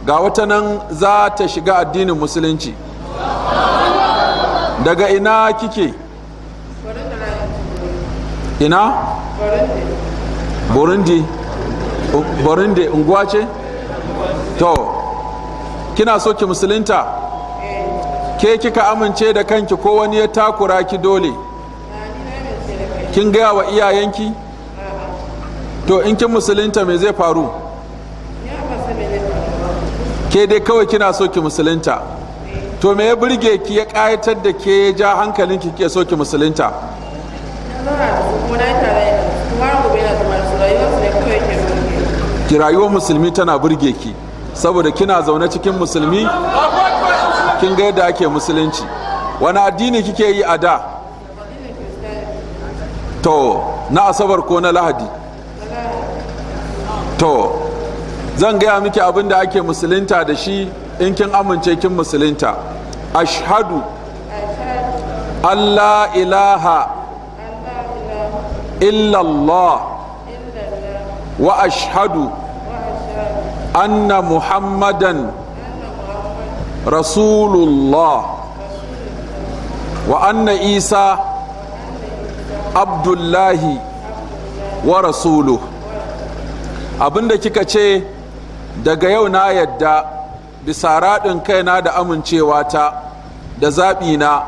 Ga wata nan za ta shiga addinin Musulunci. Daga ina kike? Ina? Burundi. Burundi unguwa ce? To, kina so ki musulunta? Ke kika amince da kanki ko wani ya takura ki dole? Kin gaya wa iyayenki? To, in kin musulunta, me zai faru? Ke dai kawai kina so ki musulunta. To, me ya burge ki, ya ƙayatar da ke, ya ja hankalinki ke so ki musulunta? Na zauna da su kuma na yi tarayya da su, kuma har gobe na zama da su. Rayuwarsu ne kawai yake burge. Ki rayuwar musulmi tana burge ki saboda kina zaune cikin musulmi, kin ga yadda ake musulunci. Wani addini kike yi a da? To, na Asabar ko na Lahadi? To, zan gaya miki abin da ake musulunta da shi in kin amince kin musulunta. Ashhadu Allah ilaha illallah wa ashhadu anna Muhammadan rasulullah wa anna Isa abdullahi wa rasuluh. Abinda kika ce: daga yau na yadda bisa raɗin kaina da amincewa ta da zaɓina,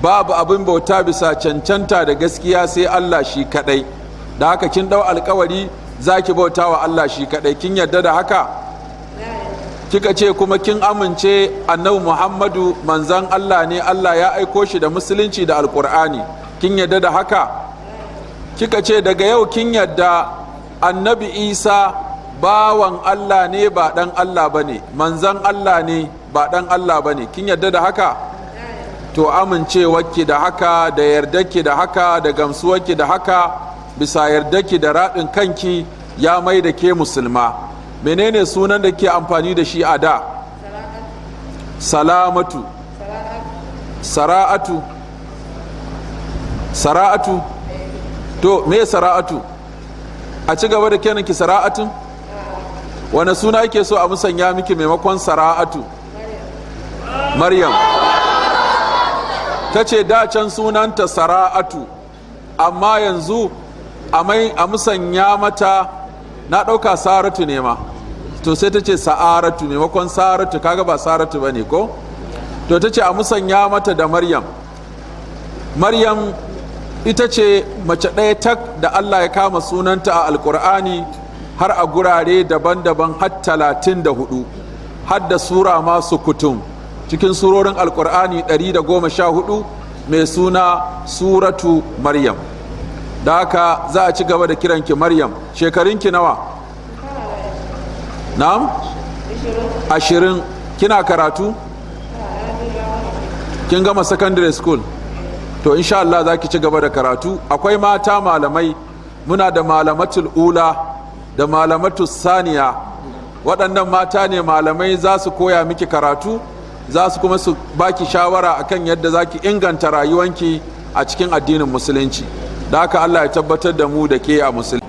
babu abin bauta bisa cancanta da gaskiya sai Allah shi kaɗai. Da haka kin ɗau alkawari za ki bauta wa Allah shi kaɗai. Kin yadda da haka? Kika ce kuma kin amince Annabi Muhammadu manzan Allah ne, Allah ya aiko shi da Musulunci da Alkur'ani. Kin yadda da haka? Kika ce daga yau kin yadda Annabi Isa bawan Allah ne, ba ɗan Allah ba ne, manzan Allah ne, ba ɗan Allah ba ne. Kin yadda da haka? To, amincewarki da haka, da yardarki da haka, da gamsuwarki da haka, bisa yardarki da raɗin kanki, ya mai da ke musulma. Menene sunan da ke amfani da shi a da? Salamatu? Sara'atu? Sara'atu. To, me Sara'atu? A ci gaba da kenan ki Sara'atun? Wani suna ke so a musanya miki maimakon Sara'atu? Maryam. Ta ce da can sunanta Sara'atu, amma yanzu a musanya mata. Na ɗauka Saratu ne ma. To, sai ta ce Sa'aratu maimakon Saratu. Kaga ba Saratu ba ne ko? To, ta ce a musanya mata da Maryam. Maryam ita ce mace ɗaya tak da Allah ya kama sunanta a Alkur'ani har a gurare daban-daban har 34, har da sura masu kutum cikin surorin Alkur'ani 114 mai suna Suratu Maryam. Da haka za a ci gaba da kiranki Maryam. Shekarunki nawa? Na'am? 20. Kina karatu? Kin gama secondary school? To, insha Allah za ki ci gaba da karatu. Akwai mata malamai, muna da malamatul ula da malamatul saniya. Waɗannan mata ne malamai, za su koya miki karatu, za su kuma su baki shawara akan yadda za ki inganta rayuwanki a cikin addinin Musulunci. Da haka Allah ya tabbatar da mu da ke a Musulunci.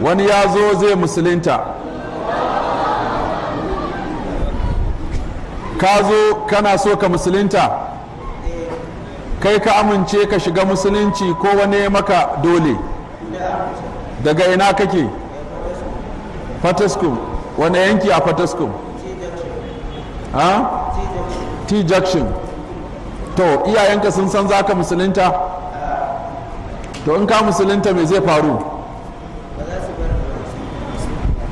Wani ya zo zai musulunta. Ka zo kana so ka musulunta. Kai ka amince ka shiga Musulunci ko wani maka dole? Daga ina kake? Fataskum. Wani yanki a Fataskum? Ha? T Junction. To, iyayenka sun san za ka musulunta? To, in ka musulunta, me zai faru?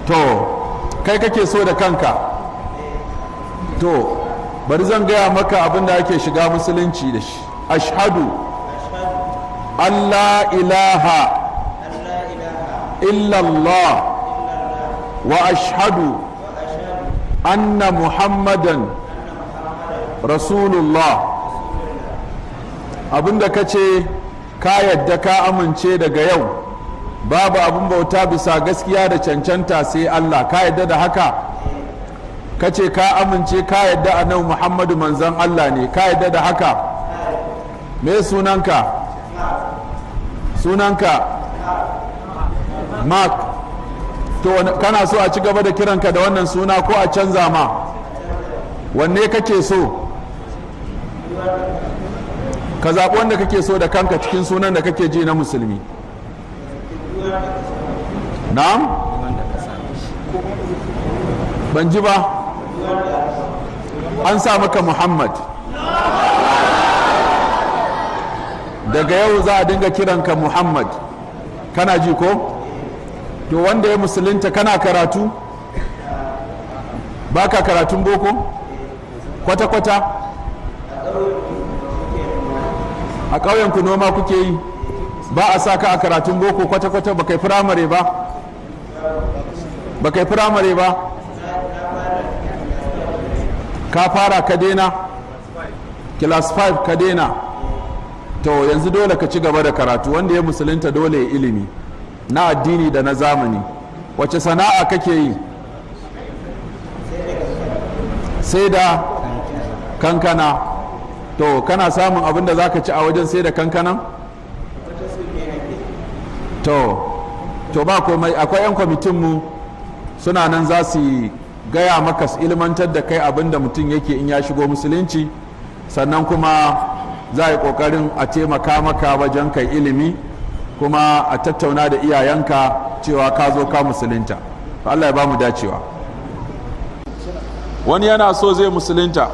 To, kai kake so da kanka? To, bari zan gaya maka abin da ake shiga Musulunci da shi. Ashhadu Allah ilaha illallah wa ashhadu anna Muhammadan rasulullah. Abinda ka ce, ka yadda, ka amince daga yau babu abin bauta bisa gaskiya da cancanta sai Allah. Ka yadda da haka? Ka ce ka amince, ka yadda Annabi Muhammadu manzon Allah ne. Ka yadda da haka? Me sunanka? Sunanka Mark. To kana so a ci gaba da kiranka da wannan suna ko a canza ma? Wanne kake so? Ka zaɓi wanda kake so da kanka cikin sunan da kake ji na musulmi. Na'am? Ban ji ba. An sa maka Muhammad. Daga yau za a dinga kiranka Muhammad. Kana ji ko? To wanda ya musulunta, kana karatu? Baka karatun boko kwata-kwata? A ƙauyenku noma kuke yi, ba a sa ka a karatun boko kwata-kwata? Ba kai firamare ba? Ba kai firamare ba? Ka fara ka daina class 5, ka daina. To yanzu dole ka ci gaba da karatu. Wanda ya musulunta dole ya ilimi na addini da na zamani. Wace sana'a kake yi? Sai da kankana. To kana samun abin da zaka ci a wajen sai da kankanan? To ba komai, akwai 'yan kwamitinmu suna nan, za su gaya maka, su ilmantar da kai abin da mutum yake in ya shigo musulunci. Sannan kuma za a yi kokarin a taimaka maka wajen kai ilimi, kuma a tattauna da iyayenka cewa ka zo ka musulunta. Allah ya ba mu dacewa. Wani yana so zai musulunta.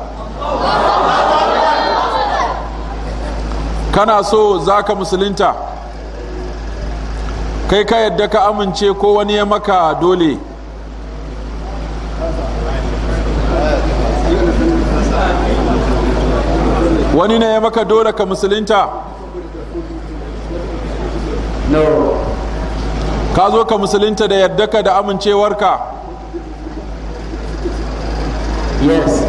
Kana so za ka musulunta? Kai ka yadda ka amince ko wani ya maka dole? Wani ne ya maka dole ka musulunta? No. Ka zo ka musulunta da yadda ka da amincewarka? Yes.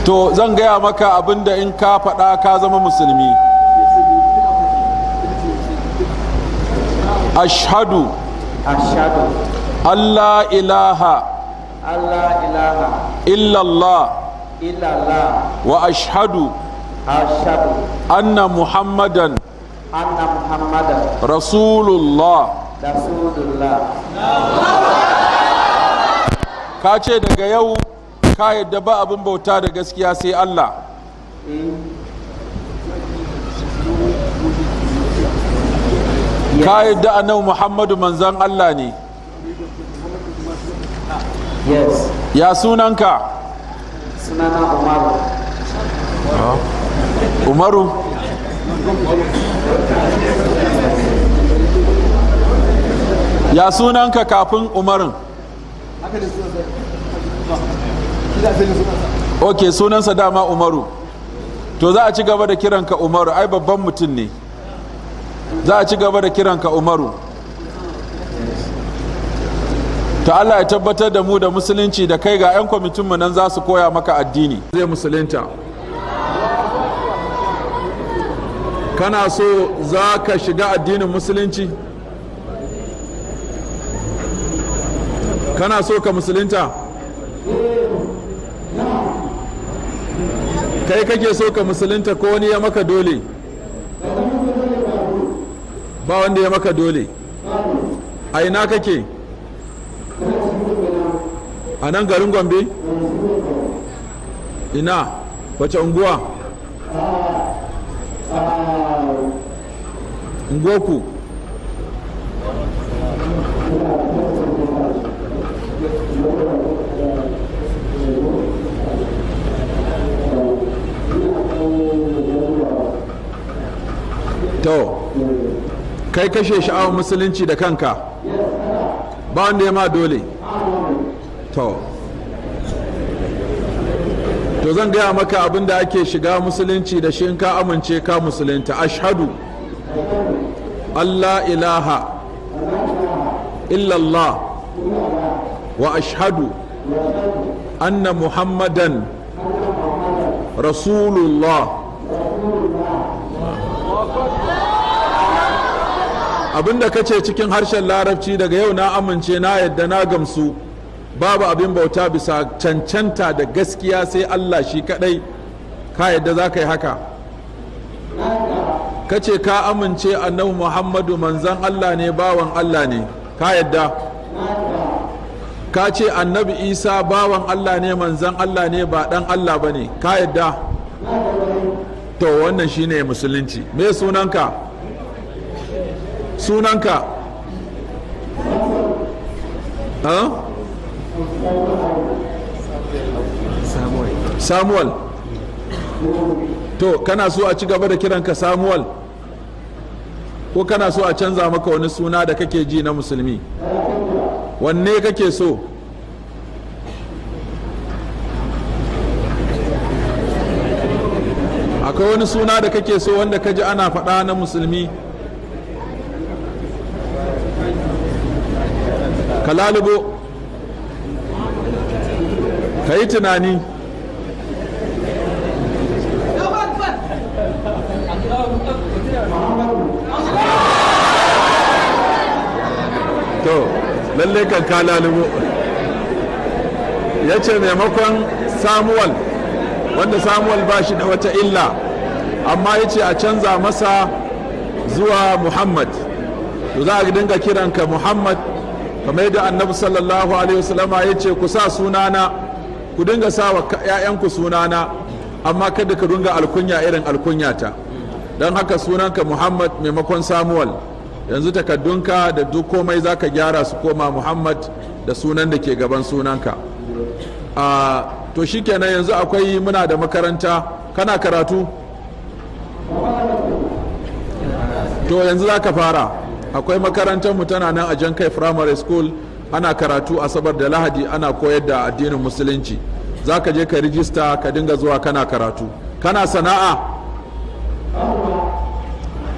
To zan gaya maka abinda in ka faɗa ka zama musulmi. Ashhadu. Ashhadu. Allah ilaha. Allah ilaha. Illallah. Illallah. Wa ashhadu. Ashhadu. Anna Muhammadan. Anna Muhammadan. Rasulullah. Rasulullah. Ka ce daga yau ka yadda ba abin bauta da gaskiya sai Allah. Eh. Ka yadda annabi Muhammadu manzon Allah ne? Yes. Ya sunanka? Sunana Umaru. Umaru. Ya sunanka kafin Umarin? Ok, sunansa dama Umaru. To za a ci gaba da kiranka Umaru. Ai babban mutum ne, za a ci gaba da kiranka Umaru. Ta Allah ya tabbatar da mu da musulunci da kai. Ga 'yan kwamitinmu nan za su koya maka addini. Zai musulunta. Kana so za ka shiga addinin musulunci? Kana so ka musulunta? Kai kake so ka musulunta ko wani ya maka dole? Ba wanda ya maka dole. A ina kake? A nan garin Gombe? Ina, wace unguwa? Unguwarku? To kai kashe sha'awar musulunci da kanka, ba wanda ya ma dole. To zan gaya maka abin da ake shiga musulunci da shi, in ka amince ka musulunta. Ashhadu Allah ilaha illallah wa ashhadu anna Muhammadan rasulullah. Abinda ka ce cikin harshen Larabci, daga yau na amince, na yadda, na gamsu, babu abin bauta bisa cancanta da gaskiya sai Allah shi kadai. Ka yadda za ka yi haka? Ka ce ka amince annabi Muhammadu manzan Allah ne, bawan Allah ne. Ka yadda? Ka ce Annabi Isa bawan Allah ne, manzan Allah ne, ba dan Allah ba ne. Ka yadda? To wannan shine musulunci. Me sunanka? Sunanka? Huh? Samuel. To kana so a ci gaba da kiranka Samuel, ko kana so a canza maka wani suna da kake ji na musulmi? Wanne kake so? Akwai wani suna da kake so wanda ka ji ana faɗa na musulmi? Ka lalubo, ka yi tunani. To lalle kan ka lalubo. Ya ce maimakon Samuel, wanda Samuel ba shi da wata illa, amma ya ce a canza masa zuwa Muhammad. To za a dinga kiranka Muhammad, kamar yadda Annabi sallallahu alaihi wasallama ya ce ku sa sunana, ku dinga sa wa 'ya'yanku sunana, amma kada ka dinga alkunya irin alkunyata. Don haka sunanka Muhammad maimakon Samuel. Yanzu takaddunka da duk komai za ka gyara su koma Muhammad da sunan da ke gaban sunanka. To shikenan, yanzu akwai, muna da makaranta. Kana karatu? To yanzu za ka fara. Akwai makarantar mu tana nan a Jankai Primary School, ana karatu Asabar da Lahadi, ana koyar da addinin Musulunci. Za ka je ka rijista, ka dinga zuwa kana karatu. Kana sana'a?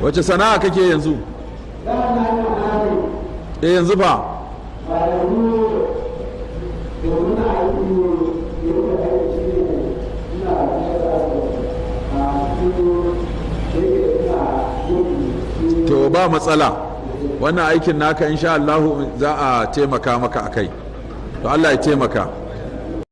Wace sana'a kake yanzu? Eh, yanzu fa? To ba matsala, wannan aikin naka insha Allahu za a taimaka maka akai. To Allah ya taimaka.